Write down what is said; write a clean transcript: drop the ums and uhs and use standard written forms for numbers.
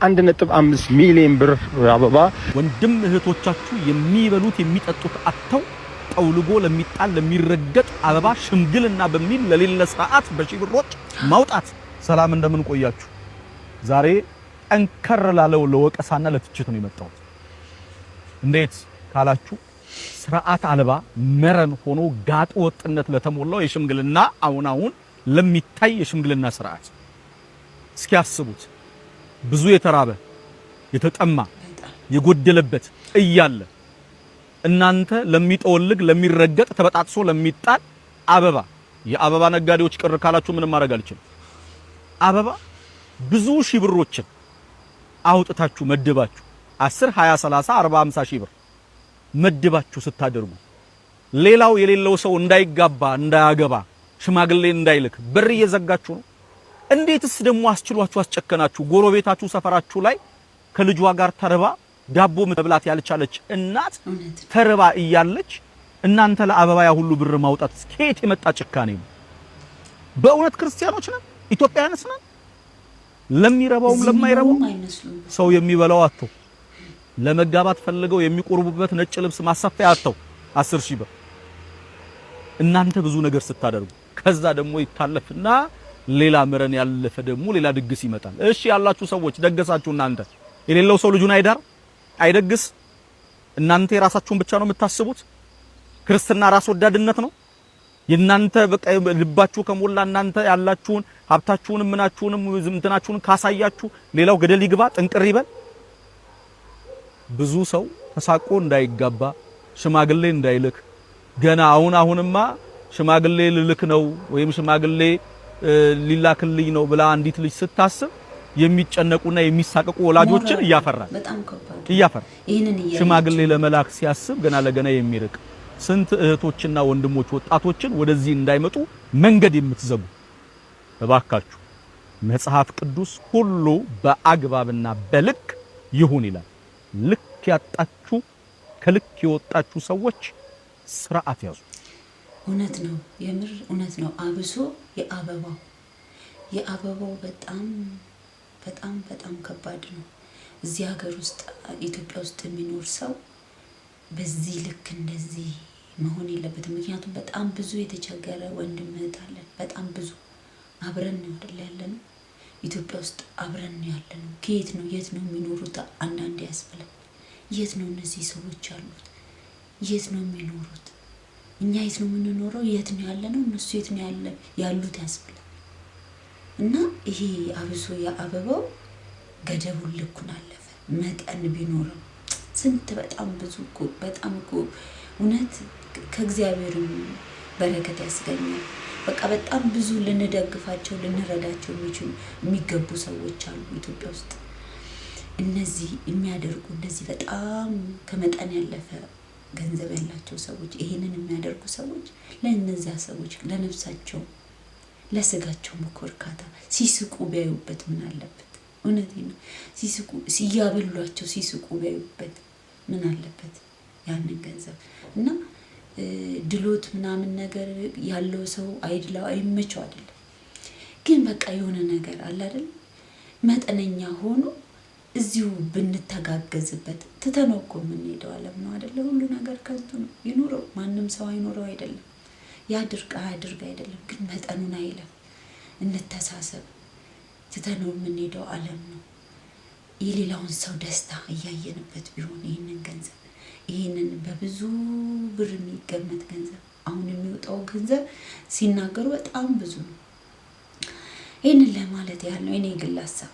1.5 ሚሊዮን ብር አበባ። ወንድም እህቶቻችሁ የሚበሉት የሚጠጡት አጥተው ጠውልጎ ለሚጣል ለሚረገጥ አበባ ሽምግልና በሚል ለሌለ ስርዓት በሺህ ብሮች ማውጣት። ሰላም፣ እንደምን ቆያችሁ? ዛሬ ጠንከር ላለው ለወቀሳና ለትችት ነው የመጣሁት። እንዴት ካላችሁ ስርዓት አልባ መረን ሆኖ ጋጥ ወጥነት ለተሞላው የሽምግልና፣ አሁን አሁን ለሚታይ የሽምግልና ስርዓት። እስኪ አስቡት። ብዙ የተራበ፣ የተጠማ፣ የጎደለበት እያለ እናንተ ለሚጠወልግ፣ ለሚረገጥ፣ ተበጣጥሶ ለሚጣል አበባ፣ የአበባ ነጋዴዎች ቅር ካላችሁ ምንም ማድረግ አልችልም። አበባ ብዙ ሺህ ብሮችን አውጥታችሁ መድባችሁ 10፣ 20፣ 30፣ 40፣ 50 ሺህ ብር መድባችሁ ስታደርጉ ሌላው የሌለው ሰው እንዳይጋባ፣ እንዳያገባ፣ ሽማግሌ እንዳይልክ በር እየዘጋችሁ ነው። እንዴትስ ደግሞ አስችሏችሁ አስጨከናችሁ? ጎረቤታችሁ ሰፈራችሁ ላይ ከልጇ ጋር ተርባ ዳቦ መብላት ያልቻለች እናት ተርባ እያለች እናንተ ለአበባ ያ ሁሉ ብር ማውጣት ከየት የመጣ ጭካኔ ነው? በእውነት ክርስቲያኖች ነን? ኢትዮጵያውያንስ ነን? ለሚረባውም ለማይረባውም ሰው የሚበላው አጥቶ፣ ለመጋባት ፈልገው የሚቆርቡበት ነጭ ልብስ ማሰፊያ አጥተው 10,000 ብር እናንተ ብዙ ነገር ስታደርጉ ከዛ ደግሞ ይታለፍና ሌላ መረን ያለፈ ደግሞ ሌላ ድግስ ይመጣል። እሺ ያላችሁ ሰዎች ደገሳችሁ። እናንተ የሌለው ሰው ልጁን አይዳር፣ አይደግስ። እናንተ የራሳችሁን ብቻ ነው የምታስቡት። ክርስትና ራስ ወዳድነት ነው። የእናንተ በቃ ልባችሁ ከሞላ እናንተ ያላችሁን ሀብታችሁንም ምናችሁንም እንትናችሁን ካሳያችሁ ሌላው ገደል ይግባ፣ ጥንቅር ይበል። ብዙ ሰው ተሳቆ እንዳይጋባ፣ ሽማግሌ እንዳይልክ፣ ገና አሁን አሁንማ ሽማግሌ ልልክ ነው ወይም ሽማግሌ ሊላክልኝ ነው ብላ አንዲት ልጅ ስታስብ የሚጨነቁና የሚሳቀቁ ወላጆችን እያፈራል እያፈራ፣ ሽማግሌ ለመላክ ሲያስብ ገና ለገና የሚርቅ ስንት እህቶችና ወንድሞች ወጣቶችን ወደዚህ እንዳይመጡ መንገድ የምትዘጉ፣ እባካችሁ መጽሐፍ ቅዱስ ሁሉ በአግባብና በልክ ይሁን ይላል። ልክ ያጣችሁ፣ ከልክ የወጣችሁ ሰዎች ስርዓት ያዙ። እውነት ነው፣ የምር እውነት ነው። አብሶ የአበባው በጣም በጣም በጣም ከባድ ነው። እዚህ ሀገር ውስጥ፣ ኢትዮጵያ ውስጥ የሚኖር ሰው በዚህ ልክ እንደዚህ መሆን የለበትም። ምክንያቱም በጣም ብዙ የተቸገረ ወንድም እህት አለን። በጣም ብዙ አብረን ነው አይደል ያለነው? ኢትዮጵያ ውስጥ አብረን ነው ያለነው። ከየት ነው፣ የት ነው የሚኖሩት? አንዳንድ ያስብላል። የት ነው እነዚህ ሰዎች ያሉት? የት ነው የሚኖሩት? እኛ የት ነው የምንኖረው? የት ነው ያለነው? እነሱ የት ነው ያሉት ያስብላል። እና ይሄ አብሶ የአበባው ገደቡን ልኩን አለፈ። መጠን ቢኖረው ስንት በጣም ብዙ እኮ፣ በጣም እኮ እውነት ከእግዚአብሔርም በረከት ያስገኛል። በቃ በጣም ብዙ ልንደግፋቸው፣ ልንረዳቸው የሚችሉ፣ የሚገቡ ሰዎች አሉ ኢትዮጵያ ውስጥ። እነዚህ የሚያደርጉ፣ እንደዚህ በጣም ከመጠን ያለፈ ገንዘብ ያላቸው ሰዎች፣ ይሄንን የሚያደርጉ ሰዎች ለእነዛ ሰዎች ለነፍሳቸው ለስጋቸውም እኮ እርካታ ሲስቁ ቢያዩበት ምን አለበት? እውነቴን ነው። ሲስቁ ሲያበሏቸው ሲስቁ ቢያዩበት ምን አለበት? ያንን ገንዘብ እና ድሎት ምናምን ነገር ያለው ሰው አይድላው አይመቸው አይደለም፣ ግን በቃ የሆነ ነገር አለ አይደል? መጠነኛ ሆኖ እዚሁ ብንተጋገዝበት። ትተነው እኮ የምንሄደው ዓለም ነው አይደለ? ሁሉ ነገር ከንቱ ነው። ይኑረው፣ ማንም ሰው አይኖረው አይደለም፣ ያድርግ አያድርግ አይደለም፣ ግን መጠኑን አይለፍ። እንተሳሰብ። ትተነው የምንሄደው ዓለም ነው። የሌላውን ሰው ደስታ እያየንበት ቢሆን ይህንን ገንዘብ፣ ይህንን በብዙ ብር የሚገመት ገንዘብ፣ አሁን የሚወጣው ገንዘብ ሲናገሩ በጣም ብዙ ነው። ይህንን ለማለት ያህል ነው። የኔ ግል ሀሳብ።